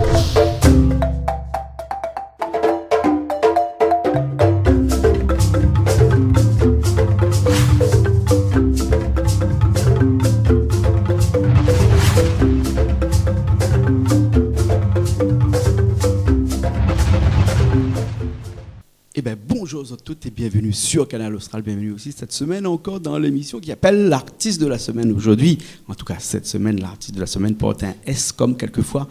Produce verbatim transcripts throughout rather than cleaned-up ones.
Eh ben, bonjour à toutes et bienvenue sur Kanal Austral. Bienvenue aussi cette semaine encore dans l'émission qui s'appelle L'artiste de la semaine. Aujourd'hui, en tout cas cette semaine, l'artiste de la semaine porte un S comme quelquefois.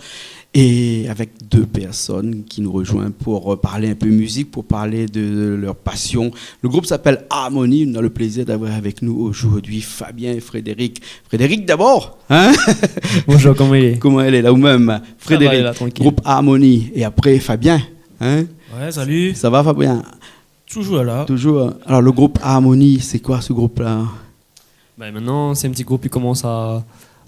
Et avec deux personnes qui nous rejoignent pour, euh, parler un peu musique, pour parler de leur passion. Le groupe s'appelle Harmonie. On a le plaisir d'avoir avec nous aujourd'hui Fabien et Frédéric. Frédéric d'abord, hein ? Bonjour, koman i lé ? Koman i lé la, ou mèm ? Sa va, Frédéric, la, trankil. Group Harmonie. É apré, Fabien, hein ? Ouais, salut. Sa va, Fabien ? Toujours là. Toujours. Alors, le groupe Harmonie, c'est quoi ce groupe-là ? Ben, maintenant, c'est un petit groupe qui commence à,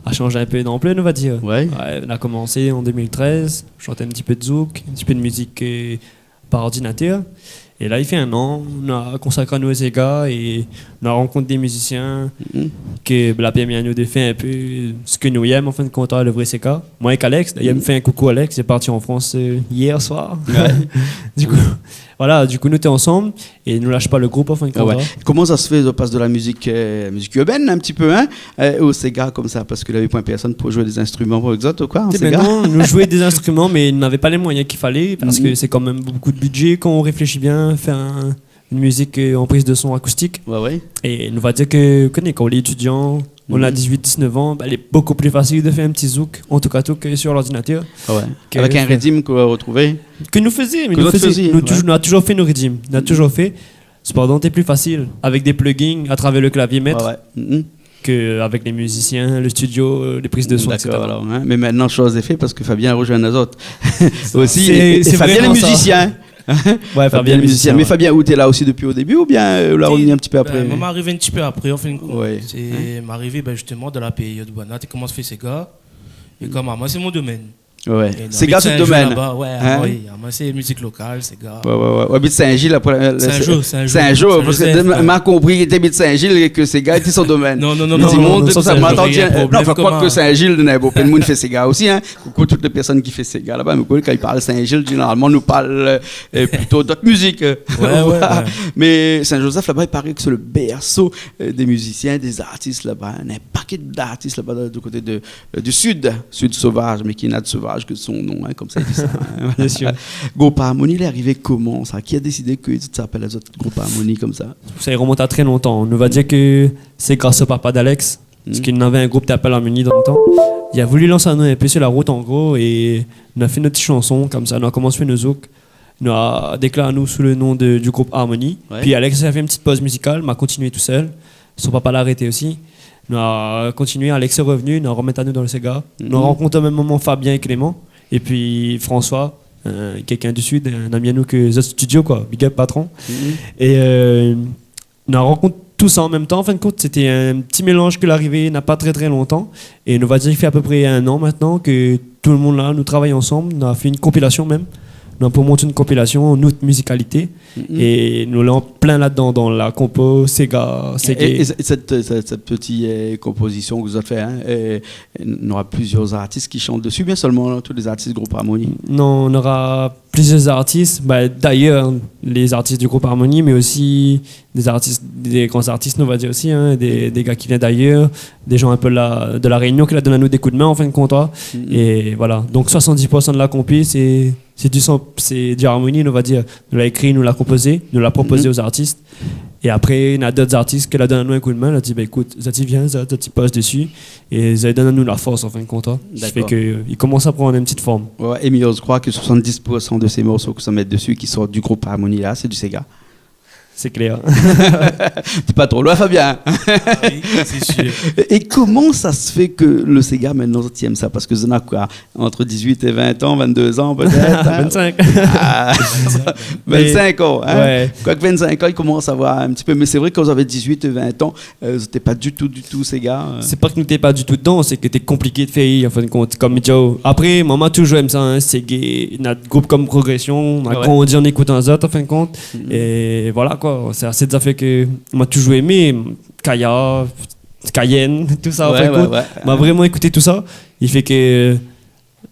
à changer un peu d'ampleur, on va dire. Ouais. Ouais, on a commencé en deux mille treize, chanter un petit peu de zouk, un petit peu de musique, euh, par ordinateur. Et là, il fait un an, on a consacré à nos séga et on a rencontré des musiciens que la permis à nous de faire un peu ce que nous aimons, en fin de compte, le vrai séga. Moi avec Alex, d'ailleurs, me fais un coucou, Alex, il est parti en France, euh, hier soir. Ouais. Du coup, voilà, du coup, nou té ansanm é nou lash pa le group, an fin de kont, hein. Ah ouais. Koman sa se fé, zot i pas de la mizik, euh, mizik irbèn, in ti pé, hein, euh, o séga konmsa, parske lavé poin pèrsone pou zoué dé zinstriman pou zot, ou koi, an séga ? Té, mintnan, nou zoué dé zinstriman, mé navé pa lé moiyin k'i falé, parske sé kan mèm bonpé de bidjé kan ou réfléshi bien, fé in, in mizik, euh, an priz de son akoustik. Ouais, ouais. É nou va dir ke, ou koné, kan ou lé étidian, ou na dizuit, diznèf an, ba, lé bonpé pli fasil de fé in ti zouk, an tou ka, tou, ke sur lordinatèr. Ah ouais. Avèk in ridim ke ou artrouv. Ke nou fézé, mé nou fézé. Ke zot i fézé, ouais. Nou touj-, nou la toujour fé nout ridim. Nou la toujour fé. Sepandan, té pli fasil avèk dé plugins a travèr le klavié mèt ke avèk lé mizisien, le studio, euh, lé priz de son, et cetera. Dakor, alor, hein. Mé mintnan, shoz lé fé parske Fabien la rozoinn azot. Sé sa. Osi, sé, é, é sé vréman sa. Fabien lé mizisien, hein. Ouais, Fabien lé mizisien. Mé Fabien, ou té la osi dopi o débi oubien, euh, ou la rovni in ti pé apré ? Té, ben, moin, ma arivé in ti pé apré, an fin de kont. Ouais. Hein ? Ma arivé, ben, zistoman, dan la périod ousa té komans fé séga. É konm amoin, sé mon domèn. Ouais. Séga, sé out domèn. Hein ? Oui, amoin sé mizik lokal, séga. Ouais, ouais, ouais. Ou abit Sin-Zil, apré, euh, Sin-Jo, Sin-Jo. Sin-Jo, parske ma konpri ke ou abit Sin-Zil é ke séga lété son domèn. Non, non, non, non, non, non, non, Sin-Jo. Mé dimoun, tout sa, ma antann, euh, non, anfin, koi ke Sin-Zil, néna bonpé de moun i fé séga osi, hein. Koukou tout lé pèrsone ki fé séga laba, mé kan i parl Sin-Zil, zénéralman, nou parl, euh, plito d'ot mizik, euh, ouais, voilà. Ouais. Mé Sin-Zozèf laba, i paré ke sé le bèrso, euh, dé mizisien, dé zartis laba, hein. Néna in pakèt d'artis laba, du koté de, euh, du sud, sud sovaz, mé ki na de sovaz ke son non, hein, konmsa i di sa, hein, voilà. Bien sûr. Group Harmonie, lé arivé koman sa ? Ki la désid ke sa i apèl azot Group Harmonie konmsa ? Sa i romont a trè lontan. Nou va dir ke sé gras o papa d'Alex, parske navé in group té apèl Harmonie dan le tan. Li la voulu lans anou in pé sur la rout, an gro, é nou la fé nout ti shanson, konmsa, nou la komans fé nout zouk. Nou la déklar anou sou le non de, du group Harmonie. Ouais. Pi Alex la fé in ti poz mizikal, ma kontinié tousèl. Son papa la arété osi. Nou la kontinié, Alex lé rovni, nou la romèt anou dan le séga. Nou la rankont o mèm moman Fabien é Clément. É pi François, euh, kèlkin du sud, in ami anou ke zot studio, koi. Big up, patron. É, euh, nou la rankont tout sa an mèm tan. An fin de kont, sété in ti mélanz ke la arivé na pa trè, trè lontan. É nou va dir, i fé a pé pré in an mintnan ke tout le moun la, nou travay ansanm. Nou la fé in konpilasion mèm. Nou la pou mont in konpilasion, nout mizikalité. É nou lé an plin ladan, dan la konpo, séga, séga. É, é sèt, sèt, sèt ti, euh, konpozision ke zot la fé, hein, euh, nora plizièr artis ki shant dési, oubien solman tout lé artis group Harmonie ? Non, nora plizièr artis, ba, d'ayèr, lé artis du group Harmonie, mé osi dé artis, dé gran artis, nou va dir osi, hein, dé, dé gars ki vien d'ayèr, dé jan in pé la, de La Rényon ki la donn anou dé kou d'min, an fin de kont, hein. É voilà. Donk, soisant-dis pou san de la konpi, sé, sé du san, sé du Harmonie, nou va dir. Nou la ékri, nou la konpozé, nou la propozé o zartis. É apré, na d'ot artis ki la donn anou in kou d'min, la di, ba, ékout, zot i vien, zot, zot i poz dési, é zot i donn anou la fors, an fin de kont, hein. Dakor. Sa i fé ke, euh, i komans a pran in ti form. Ouais, é mi kroi ke soisant-dis pou san de sé morso ke zot i mèt dési, ki sort du group Harmonie la, sé du séga. Sé klèr. T'es pas trop loin, Fabien. Ah oui, c'est sûr. É, é koman sa se fé ke le séga, mintnan, zot i èm sa ? Parske zot néna koi, ant dizuit é vin an, vin-dé an pétèt, hein ? Vin-sink. Ah, vin-sink an, hein ? Ouais. Koi ke vin-sink an, i komans avoir in ti pé. Mé sé vré ke kan zot lavé dizuit é vin an, euh, zot té pa ditou, ditou séga, euh. Sé pa ke nou té pa ditou dedan, sé ke té konpliké de fé, an fin de kont. Konm mi di aou, apré, moin, ma toujour èm sa, hein, séga, na de group konm Progression, ma grandi an ékoutan azot, an fin de kont. É voilà, koi, sé, sé dé zafèr ke ma toujour èmé, Kaya, Cayenne, tout sa, an fin de kont. Ouais, ouais, ouais. Ma vréman ékouté tout sa. I fé ke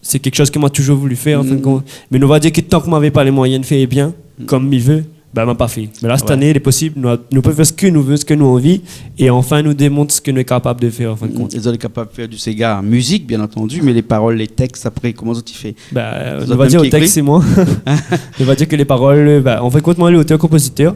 Sé kékshoz ke moin la touzour voulu fèr, an fin de kont. Mé nou va dir ke tank moin navé pa lé moiyin de fèr bien, kom mi vé, bin, moin la pa fé. Mé la, sèt ané, lé posib, nou, nou pé fèr sak nou vé, sak nou anvi, é anfin nou démont sak nou lé kapab de fèr, an fin de kont. É zot lé kapab fèr du séga, mizik, bien antandi, mé lé parol, lé tèks, apré, koman zot i fé ? Bin, zot mèm i ékri ? Nou va dir ke lé parol, bin, an fin de kont, moin lé otèr-konpozitèr.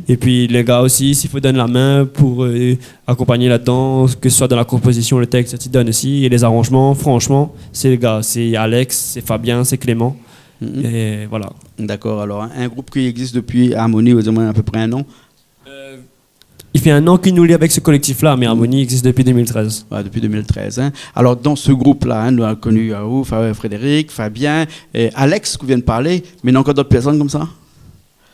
É pi, lé gars osi, si fo donn la min pou, euh, akonpagné ladan, ke se soi dan la konpozisyon, le tèks, i donn osi, é lé zaranjman, fransman, sé lé gars, sé Alex, sé Fabien, sé Clément. É voilà. Dakor, alor, in, in group ki égzis dopi, Harmonie, ou di amoin apépré in an ? Euh, i fé in an ke nou lé avèk se kolèktif-la, mé Harmonie i égzis dopi deux mille treize. Ouais, dopi deux mille treize, in. Alor, dan se group-la, in, nou la koni, euh, ou, Fa-, Frédéric, Fabien, é Alex, k'ou vien de parlé, mé néna ankor dot pèrsone konmsa ?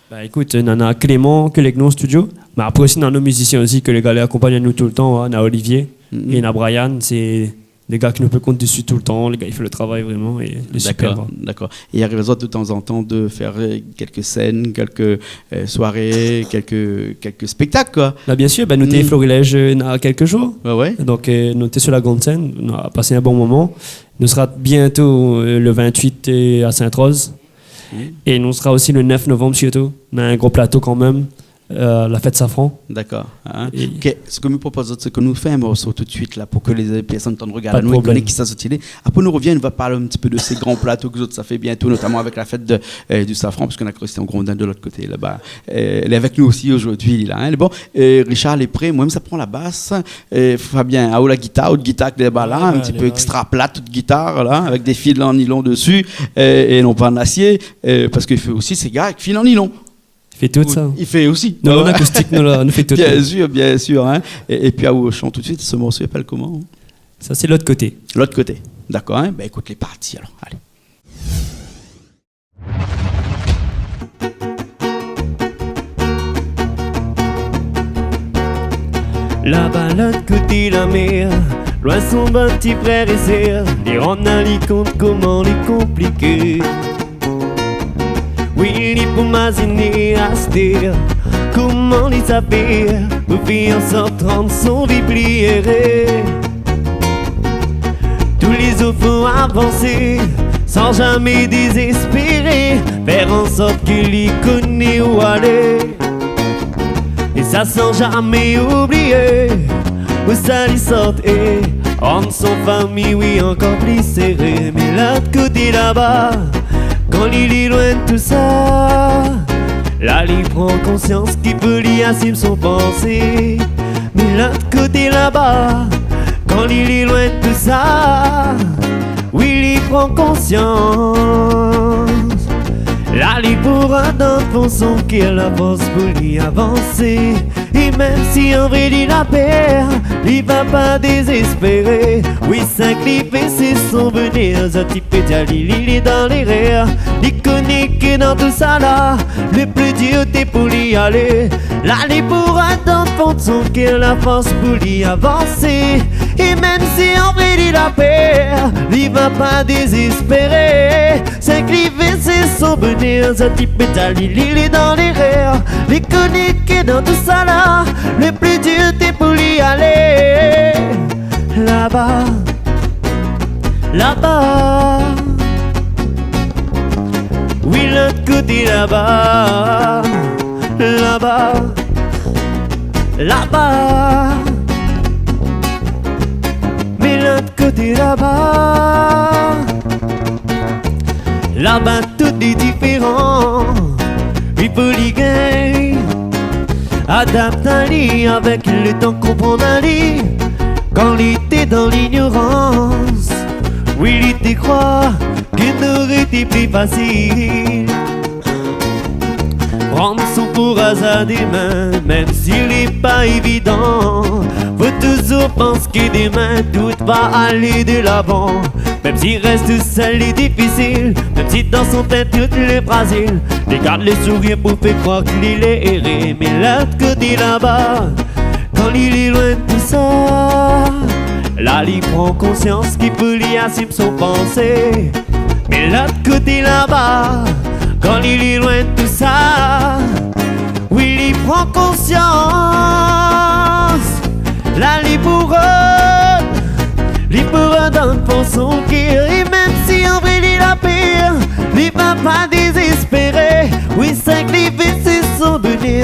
Bin, ékout, euh, néna Clément, ke lé avèk nou an studio. Mé apré osi, néna nout mizisien osi, ke lé gars i akonpagn anou toultan, in. Néna Olivier, é néna Brian, sé dé gars ke nou pé kont dési toultan. Lé gars i fé le travay vréman, é lé super, koi. Dakor. É i ariv azot de tanzantan de fèr, euh, kèlk sèn, kèlk, euh, soiré, kèlk, kèlk spéktak, koi. Bin, bien sir, bin, nou té Florilège, euh, néna kèlk zour. Ouais, ouais. Donk, euh, nou té su la gran sèn, nou la pas in bon moman. Nou sra bientôt, euh, le vingt-huit, euh, à Sainte-Rose. É nou sra osi le neuf novembre, sirtou. Néna in gro plato kanmèm, euh, la fèt Safran. Dakor, in. É OK, sak mi propoz, sé ke nou fé in morso tout de suit la, pou ke lé pèrsone i antann, i rogard anou, i koné kisa zot i lé. Pa de problèm. Apré nou rovien, nou va parl in ti pé de se gran plato ke zot sa fé bientôt, notaman avèk la fèt de, euh, du Safran, parske nou na Christian Grondin de lot koté laba. Euh, lé avèk nou osi zordi, la, in. Bon, euh, Richard lé pré, moin mèm sa pran la bas. É Fabien, aou la gitar, out gitar ke lé laba la, in ti pé extra plat, out gitar la, avèk dé fil an nilon dési, é, é non pa an asié, é, parske i fé osi séga avèk fil an nilon. I fé tout sa. I fé osi. Non, an akoustik, nou la, nou fé tout. Bien sir, bien sir, in. É, é pi, aou, shan tout de suit, se morso i apèl koman ? Sa sé Lot koté. Lot koté. Dakor, in. Bin, ékout, lé parti alor. Alé. Laba lot koté la mèr, loin son bann ti frèr é sèr, li rann ali kont koman lé konpliké. Oui, li pou maziné astèr koman li sa fé pou fé an sort rann son vi pli éré. Tou lé zour fo avansé, san zamé dézéspéré, fèr an sort ke li koné ousa li lé. É sa san zamé oublié ousa li sort, é rann son fami, oui, ankor pli séré. Mé lot koté laba, kan li lé loin de tousa, la li pran konsians ki fo li asim son pansé. Mé lot koté laba, kan li lé loin de tousa, oui, li pran konsians. La li pou rann dan fon son kèr la fors pou li avansé. É mèm si an vré li la pèr, li va pa dézéspéré. Oui, sakrifis son venir, zot i pé di ali, li lé dan lérèr. Li koné ke dan tousala, le pli dir té pou li alé. La li pou rann dan fon son kèr la fors pou li avansé. É mèm si an vré li la pèr, li va pa dézéspéré. Sakrifis son bonèr, zot i pé di ali, li lé dan lérèr. Li koné ke dan tousala, le pli dir té pou li alé. Laba, laba, oui, lot koté laba. Laba, laba, mé lot koté laba. Laba tout lé diféran. I fo li gingn adapt ali avèk le tan, konprann ali. Kan li té dan lignorans, oui, li té krwar ke noré té pli fasil pran son kouraz a dé min, mèm si lé pa évidan. Fo touzour pans ke domin tout va alé de lavan. Mèm si rès tousèl lé difisil, mèm si dan son tèt tout lé frazil, li gard le sourir pou fé krwar ke li lé éré. Mé lot koté laba, kan li lé loin de tousa, la li pran konsians ke fo li asim son pansé. Mé lot koté laba, kan li lé loin de tousa, oui, li pran konsians. La li pou rann, li pou rann dan fon son kèr. É mèm si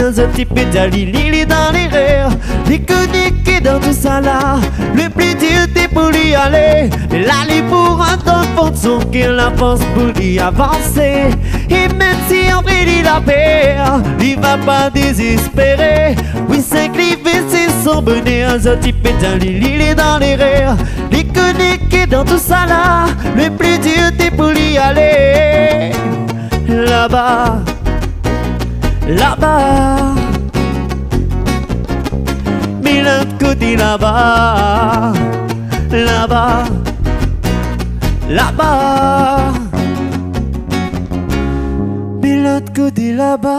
Zot i pé dir ali, li lé dan lérèr. Li koné ke dan tousala, le pli dir té pou li alé. Mé la li pou rant dan fon son kèr, la fors pou li avansé. É mèm si an vré li la pèr, li va pa dézéspéré. Wi, sé ke li vé sé son bonèr. Zot i pé dir ali, li lé dan lérèr. Li koné ke dan tousala, le pli dir té pou li alé. Laba, laba, mi lot koté laba, laba, laba, mi lot koté laba.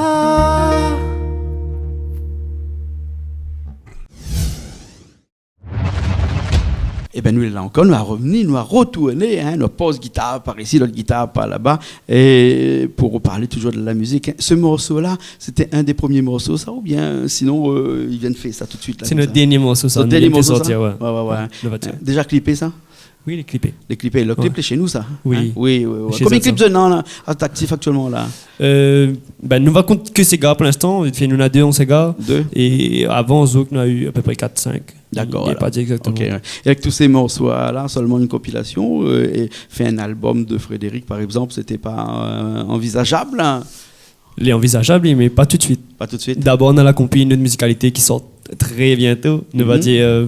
Ében, nou lé la ankor, nou la revni, nou la retourné, in, nou la poz gitar par isi, lot gitar par laba, é pou reparl toujour de la mizik, in. Se morso-la, sété in dé promié morso, sa, oubien sinon, euh, i vien fé sa tout suit la, konmsa ? Sé nout dernié morso, sa. Nout dernié morso, sa ? Sorti, wé. Wé, wé, wé. Nou va dir. In, déja klipé, sa ? Wi, lé klipé. Lé klipé. Lo klip lé shé nou, sa, in ? Wi. Wi, wi, wi. Shé Zazan. Konbien klip zot néna, la, a aktif aktièlman, la ? Euh, bin, nou va kont ke séga pou linstan, vit fé, nou néna dé an séga. Dé. É avan, zouk, nou la u apépré kat, sink. Dakor, alor. Mi pé pa dir égzaktoman. Ok, wé. É avèk tout sé morso-la, solman in konpilasion, euh, é fé in albom de Frédéric, par égzanp, sété pa, euh, anvizajab, la ? Lé anvizajab, mé pa tout suit. Pa tout suit. Dabor, nou na la konpi Nout Mizikalité ki sort trè bientô. Nou va dir, euh,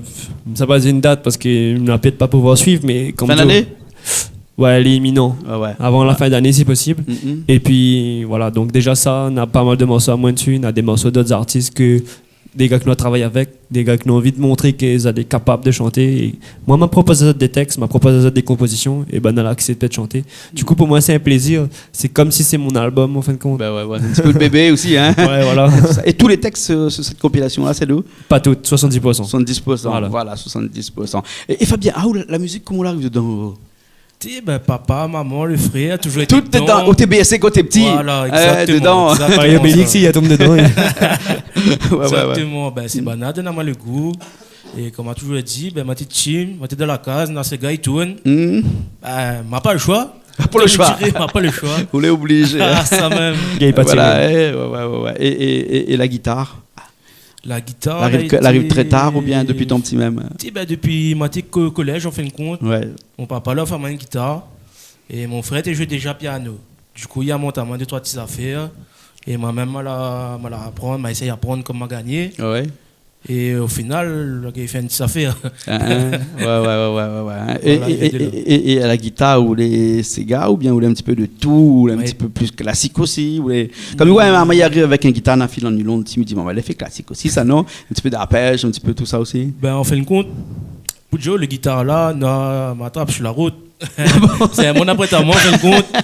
sa pa dir in dat parske nou va pétèt pa pouvoir suiv, mé konm... Fin d'ané ? Wé, lé iminan. A wé. Avan la fin d'ané, si posib. Mm. É pi, voilà, donk déja sa, na pa mal de morso amoin dsi, na dé morso d'ot artis ke dé gars ke nou la travay avèk, dé gars ke nou la anvi de montré ke zot lé kapab de shanté. É moin, ma propoz azot dé tèks, ma propoz azot dé konpozision, é bin, zot la aksèpté de shanté. Du kou, pou moin, sé in plézir. Sé konm si sé mon albom, an fin de kont. Bin wé, wé, in ti pé de bébé osi, in. Wé, voilà. É tout lé tèks, euh, su sèt konpilasion-la, sé de ou ? Pa tout, soixante-dix pour cent. Soixante-dix pour cent, voilà. Voilà, soixante-dix pour cent. É, é Fabien, ah, ou la, la mizik, koman ou la ariv dedan ? Ti, bin, papa, momon, le frèr, toujour été dedan. Tout dedan, ou té bèrsé kan ou té pti. Voilà, égzaktoman, égzaktoman. Parèy Obélix, li la tonm dedan, wi. Wé, wé, wé. Égzaktoman, bin, sé banna la donn amoin le gou. É konm ma toujour di, bin, moin té tim, moin té dan la kaz, na séga i tourn. Mm. Bin, ma pa le shoi. Pa le shoi. Konm i diré, ma pa le shoi. Ou lé oblizé. Ah, sa mèm. Gingn pa tiré. Voilà, é, wé, wé, wé, wé. É, é, é, é la gitar ? La gitar, la ariv, la ariv trè tar oubien dopi tan pti mèm ? Ti, bin, dopi moin té ko-, kolèz, an fin de kont. Wé. Mon papa la fé amoin in gitar. É mon frèr té i zoué déja piano. Du kou, li la mont amoin dé troi ti zafèr. É moin mèm, moin la, moin la aprann, moin la éséy aprann konm moin la gingné. A wé. É o final, la gingn fé in ti zafèr. Ah, ah. Wé, wé, wé, wé, wé, wé. É, voilà, é, é, é, é la gitar, ou lé séga, oubien ou lé in ti pé de tout, ou lé in ti pé pli klasik osi, ou lé... Konm, wé, moin, moin i ariv avèk in gitar, na fil an nilon, ti, mi di, bon, bin, lé fé klasik osi, sa, non ? In ti pé d'arpèj, in ti pé tout sa osi. Bin, an fin de kont, pou dir, le gitar la, na, ma trap su la rout. Sé in moun apré ta moin, an fin de kont.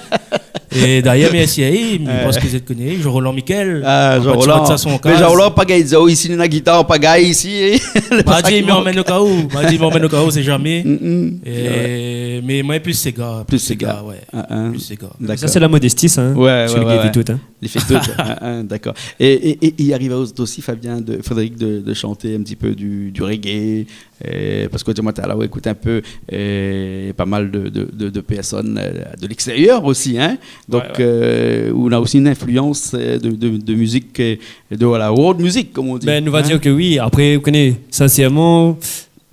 É dayèr, mèrsi a li, mi pans ke zot i koné, Jean-Roland Miquel. Ah, Jean-Roland. Mé Jean-Roland, pa gay, di aou, isi, na gitar, pa gay, isi. Ma di, mi amenn o ka ou. Ma di, mi amenn o ka ou, sé zamé. Mm, mm. É, mé moin, pli séga, pli séga, wé. Ah, ah. Pli séga. Dakor. Sa, sé la modésti, sa, in. Wé, wé, wé. Su le gig é tout, in. Li fé tout. Ah, ah, dakor. É, é, é, é i ariv aou osi, Fabien, de, Frédéric, de, de shanté in ti pé du, du reggae, euh, parske ou di amoin talèr, ou ékout in pé, euh, pa mal de, de, de, de pèrsone, euh, de l'extérieur osi, in. Donk, wé, wé, euh, ou na osi in influans, euh, de, de, de mizik, euh, de, voilà, world music, konm i di. Bin, nou va dir ke wi. Apré, ou koné, sinsèrman,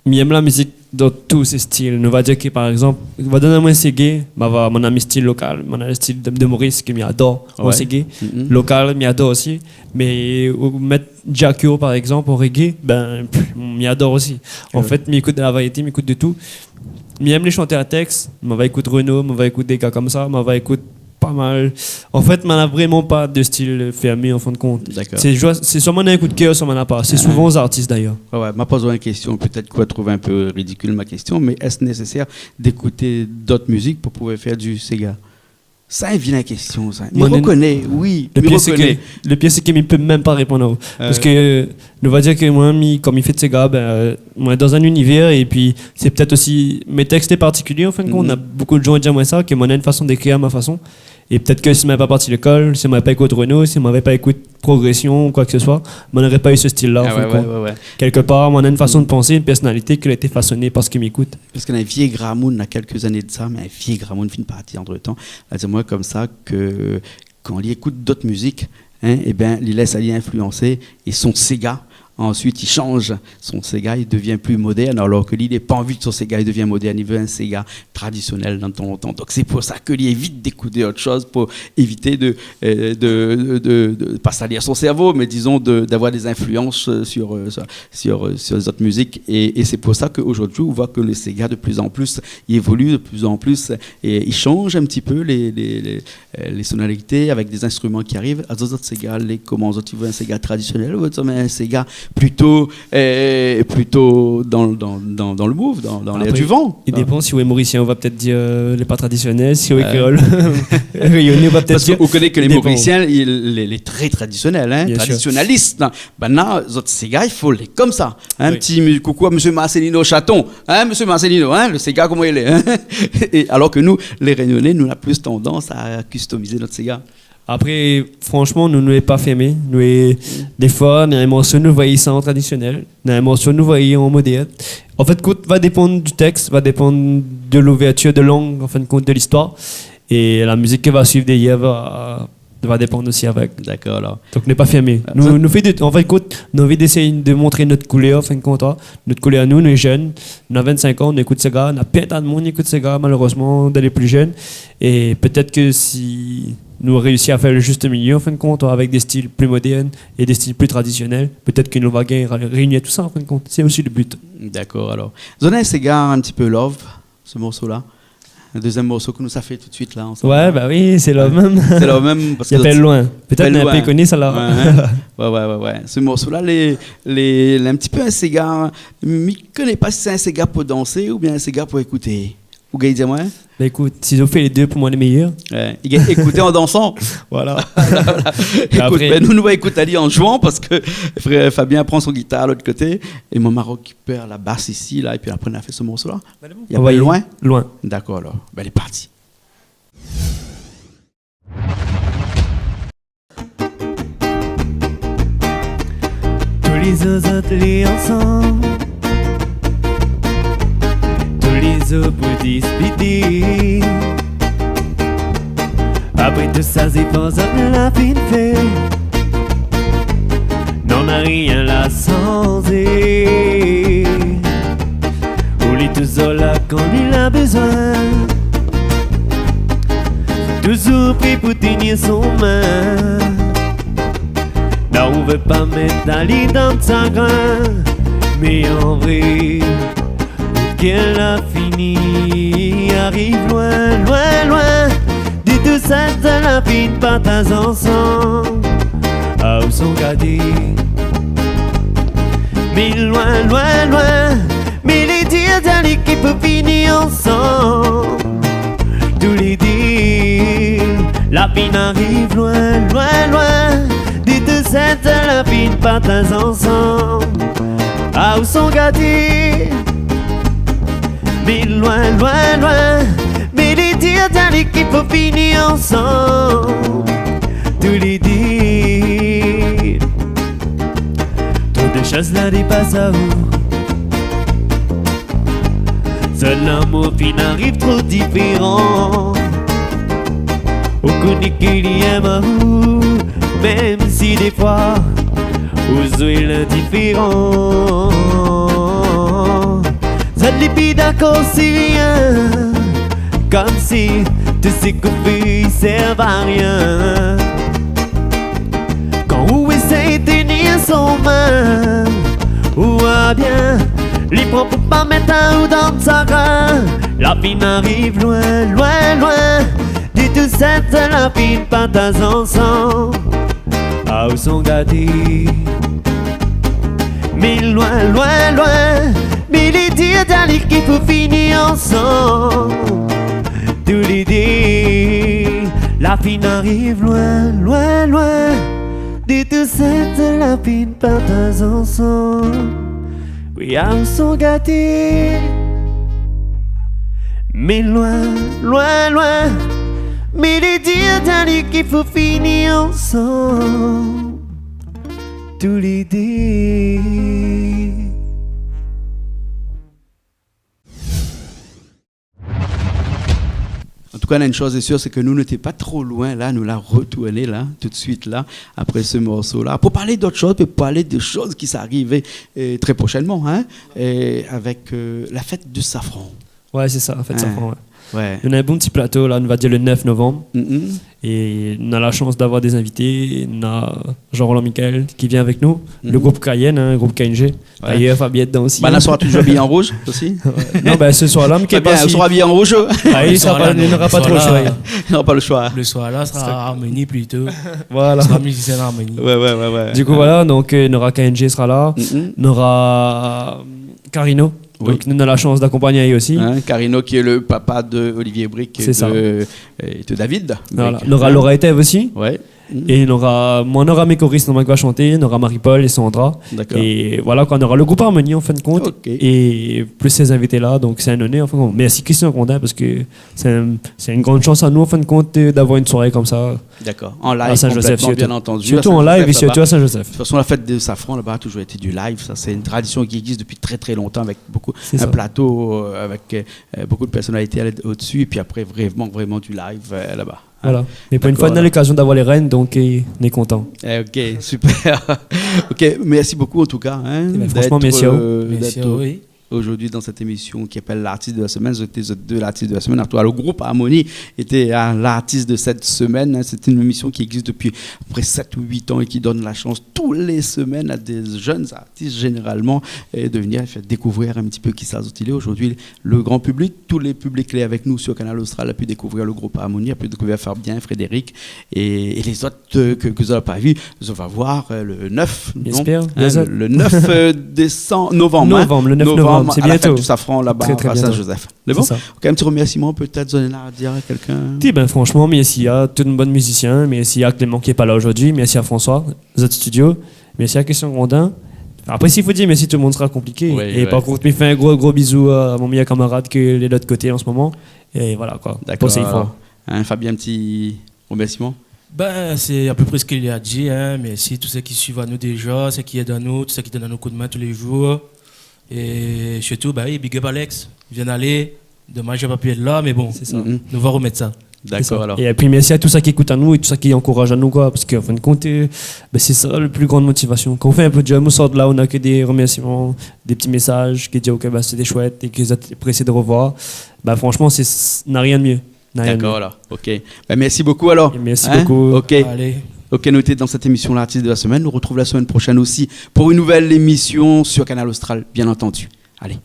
mi èm la mizik dan tout sé stil. Nou va dir ke, par égzanp, ou va donn amoin in séga, ma va, moin na mi stil lokal, moin na le stil de, de Maurice ke mi ador, an séga. Ah wé. Mm, mm. Lokal, mi ador osi. Mé ou mèt Jah Cure, par égzanp, an reggae, bin, pff, mi ador osi. An fèt, mi ékout de la variété, mi ékout de tout. Mi èm lé shantèr a tèks, ma va ékout Renaud, ma va ékout dé gars konmsa, ma va ékout pa mal. An fèt, moin na vréman pa de stil fèrmé, an fin de kont. Dakor. Sé joi-, sé soi moin na in kou de kèr, soi moin na pa. Sé souvan zartis, dayèr. Wé, wé, ma poz aou in késtion, pétèt ke ou va trouv in pé ridikil ma késtion, mé èske nésésèr d'ékout d'ot mizik pou pouvoir fé du séga ? Sa, in vilin késtion, sa. Mi rekoné, wi, mi rekoné. Le pir, sé ke, le pir, sé ke mi pé mèm pa réponn aou. Ah wé. Parske, nou va dir ke moin, mi, konm mi fé de séga, bin, euh, moin dan in inivèr, épi sé pétèt osi mé tèks lé partikilié, an fin de kont. Mhm. Na bonpé de jan i di amoin sa, ke moin na in fason d'ékri a ma fason. É pétèt ke si moin lavé pa parti lékol, si moin lavé pa ékout Renaud, si moin lavé pa ékout Progression ou koi ke se soi, moin noré pa u se stil-la, an fin de kont. Ah wé, wé, wé, wé. Kèlkepar, moin na in fason de pansé, in pèrsonalité ke la été fasoné par sak mi ékout. Parske na in vié gramoun, na kèlk zané de sa, mé in vié gramoun fine parti antretan, la di amoin konmsa ke kan li ékout d'ot mizik, in, ébin, li lès ali influansé, é son séga, ansuit, li shanj son séga, li devien pli modèrn, alor ke li, li la pa anvi ke son séga i devien modèrn, li vé in séga tradisionèl dan tan lontan. Donk, sé pou sa ke li évit d'ékout ot shoz, pou évité de, euh, de, de, de, de pa salir son sèrvo, mé dizon de, d'avoir dé zinfluans, euh, sur, euh, sur, sur, euh, sur lé zot mizik. É, é sé pou sa ke zordi, ou voi ke le séga, de pli an pli, li évolu, de pli an pli, é li shanj in ti pé lé, lé, lé, euh, lé sonorité avèk dé zinstriman ki ariv. Azot, zot séga, lé koman, zot i vé in séga tradisionèl, ou zot i vé in séga plito, euh, plito dan, dan, dan, dan le move, dan, dan lèr du van, in ? Apré, i dépan, si ou lé morisien, ou va pétèt dir, euh, lé pa tradisionèl, si ou lé kréol, rényoné, ou va pétèt dir, i dépan. Parske ou koné ke lé morisien, lé, lé, lé trè tradisionèl, in, tradisionalis, in. Bien sir. Bin la, zot séga, i fo lé konmsa. In ti mi-, koukou a mésyé Marcelino Chaton. In, mésyé Marcelino, in, le séga, koman i lé, in ? É alor ke nou, lé rényoné, nou, nou na pli tandans a kustomiz nout séga. Apré, fransman, nou, nou lé pa fèrmé. Nou lé, défoi, na in morso, nou voi sa an tradisionèl. Na in morso, nou voi an modèrn. An fèt, tout va dépann du tèks, va dépann de louvèrtir de lang, an fin de kont, de listoir. É la mizik ki va suiv dèrièr va, va dépann osi avèk. Dakor, alor. Donk, nou lé pa fèrmé. Ah, nou, sa nou fé de, an fin de kont, nou anvi d'éséy de mont nout koulèr, an fin de kont, in. Nout koulèr, nou, nou lé jenn, nou na vinn-sink an, nou ékout séga, na plin de moun i ékout séga, malérèzman, dan lé pli jenn. É pétèt ke si nou réisi a fèr le just milié, an fin de kont, avèk dé stil pli modèrn é dé stil pli tradisionèl, pétèt ke nou va gingn ra-, réini tout sa, an fin de kont. Sé osi le but. Dakor, alor. Zot na in séga in ti pé love, se morso-la. Le dezièm morso ke nou sa fé tout suit la, ansanm. Ouais, ba oui, sé le mèm. Sé le mèm, parske i apèl Loin. Pétèt zot i apèl Loin. Ou la pa koni sa la. Ouais, in. Ouais, ouais, ouais, ouais. Se morso-la, lé, lé, lé in ti pé in séga. Mi koné pa si sé in séga pou dansé oubien in séga pou ékouté. Ou gingn dir amoin ? Ba ékout, si zot i fé lé dé, pou moin, lé méyèr. Ouais. I gingn ékouté an dansan. Voilà. Ékout, apré, bin, nou, nou va ékout ali an zouan parske frèr Fabien i pran son gitar lot koté é moin, ma rékipèr la bas isi, la, épi apré, nou va fé se morso-la. Madame ? I apèl Loin ? Loin. Dakor, alor. Bin, lé parti. Tou lé zour zot lé ansanm. Tou lé zour pou dispité. Apré tout sa, sé pa zot la fine fé. Non, na rien la sanzé. Ou lé touzour la kan li la bezoin. Touzour pré pou tenir son min. Non, ou vé pa mèt ali dan sagrin. Mé an vré, kèl la fini, ariv loin, loin, loin de tout sa zot la fine partaz ansanm. Ah, ou son gaté. Mé loin, loin, loin, mé lé dir, dir ali ki pou fini ansanm. Tou lé dé, la fine ariv loin, loin, loin de tout sa zot la fine partaz ansanm. Ah, ou son gaté. Mé loin, loin, loin, mé lé dir, dir ali ki pou fini ansanm. Tou lé dé. Tro de shoz la dépas aou. Zot lamour fine ariv tro diféran. Ou koné ke li èm aou, mèm si défoi ou zoué lindiféran. Zot lé pi dakor si rien, konmsi tout sak ou fé i sèrv a rien. Kan ou éséy tenir son min, ou oi bien, li pran pou pa mèt aou dan sagrin. La fine ariv loin, loin, loin de tout sa zot la fine partaz ansanm. Ah, ou son gaté. Mé loin, loin, loin, mé lé dir, dir ali ki pou fini ansanm. Tou lé dé, la fine ariv loin, loin, loin de tout sa zot la fine partaz ansanm. Oui, ah, ou son gaté. Mé loin, loin, loin, mé lé dir, dir ali ki pou fini ansanm. Tou lé dé. An Kan in shoz lé sir, sé ke nou, nou té pa tro loin la, nou la retourné la, tout suit la, apré se morso la, pou parl d'ot shoz, pou parl de shoz ki sa arivé, euh, trè proshènman, hein, euh, avèk, euh, la fèt du safran. Ouais, sé sa, la fèt du safran, ouais. Ouais. Nou néna in bon ti plato la, nou va dir le neuf novembre. Mhm. É nou néna la shans d'avoir dé zinvité, nou néna Jean-Roland Michael ki vien avèk nou, le group Cayenne, hein, le group K N G. Ouais. Dayèr, Fabien lé dedan osi, hein. Banna sra toujour abiyé an rouz osi. Ouais. Non, bin, se soir la, mé Fabien, kèl pa si sra abiyé an rouz. Ah, li sra pa, li nora pa tro le shoi. Non, pa le shoi. Le soir la sra Harmonie plito. Voilà. Sra mizisien Harmonie. Ouais, ouais, ouais, ouais. Du coup, voilà, donk, euh, nora K N G sra la, nora, euh, Carino. Oui. Donk, nou néna la shans d'akonpagn ali osi. Hein, Carino, ki lé le papa de Olivier Brique é de, é de David Brique. Sé sa. Voilà. Nora Laura Etève osi. Ouais. É nora, moin, nora mé koris, nora moin ki va shanté, nora Marie-Paule é Sandra. D'accord. É voilà, koi, nora le group Harmonie, an fin de kont. Ok. É plis sé zinvité la, donk sé in onèr, an fin de kont. Mèrsi Christian Grondin, parske sé in, sé in gran shans anou, an fin de kont, euh, d'avoir in soiré konmsa. D'accord. En live, à Saint-Joseph, complètement, surtout. Bien entendu, à Saint-Joseph, là-bas. Surtout en live, et surtout à Saint-Joseph. De toute façon, la fête de Safran, là-bas, a toujours été du live. Ça, c'est une tradition qui existe depuis très, très longtemps, avec beaucoup, un plateau, euh, avec, euh, beaucoup de personnalités à l-, au-dessus, et puis après, vraiment, vraiment du live, euh, là-bas. Hein ? Voilà. D'accord, alors. Mé pou in foi, nou néna lokazion d'avoir les rênes, donk, euh, nou lé kontan. Eh, ok, super. Ok, merci beaucoup en tout cas, hein, d'être, euh, d'être au-, Merci à vous. Merci à vous, oui. Aujourd'hui dans cette émission qui appelle l'artiste de la semaine, zot té zot dé l'artiste de la semaine. An tou ka, le group Harmonie était, hein, l'artiste de cette semaine. Hein, c'est une émission qui existe depuis à peu près sept ou huit ans et qui donne la chance tous les semaines à des jeunes artistes, généralement, euh, de venir faire découvrir un petit peu kisa zot i lé. Aujourd'hui, le grand public, tout le public lé avèk nou sur Kanal Austral, la pu découvrir le group Harmonie, la pu découvrir Fabien, Frédéric et, et les autres euh, ke, ke zot la pa vi, zot va voir, euh, le neuf, non ? Hein, le neuf, euh, décembre, novembre, hein. Novembre, le neuf novembre, c'est bientôt. Novembre, à la fête du safran, là-bas, à Saint-Joseph. Très, très bientôt. C'est bon ? C'est ça. Ok, un petit remerciement peut-être, zot néna a dir à quelqu'un ? Si, bin, franchement, mèrsi à tout le bann mizisien, mèrsi à Clément ki lé pa la aujourd'hui, mèrsi à François, zot studio, mèrsi à Christian Grondin. Après, si fo dir mèrsi tout le monde, sra konpliké. Oui, ouais. É par kont, mi fé in gro, gro bizou à mon méyèr kamarad ke lé de l'ot koté an se moman. É voilà, koi. D'accord, alors. Hein, Fabien, un petit remerciement ? Bin, sé a pé pré sak li la di, hein. Mèrsi tout sak i suiv anou déja, sak i èd anou, tout sak i donn anou koudmin tou lé jour. É sirtou, ba oui, big up Alex. Vien alé. Domaz li la pa pu èt la, mé bon, nou va romèt sa. C'est ça. D'accord, alors. Et puis, merci à tous ceux qui écoutent à nous et tous ceux qui encouragent à nous, quoi. Parce qu'en fin de compte, euh, ben, c'est ça la plus grande motivation. Quand on fait un podium, on sort de là, on a que des remerciements, des petits messages qui disent, OK, bah, c'était chouette et que vous êtes pressés de revoir. Bah, franchement, c'est, c'est, n'a rien de mieux. D'accord, alors. OK. Ben, merci beaucoup, alors. Et merci beaucoup. Hein ? OK. Allez. OK, noté dans cette émission, l'artiste de la semaine. Nous retrouvons la semaine prochaine aussi pour une nouvelle émission sur Kanal Austral, bien entendu. Allez.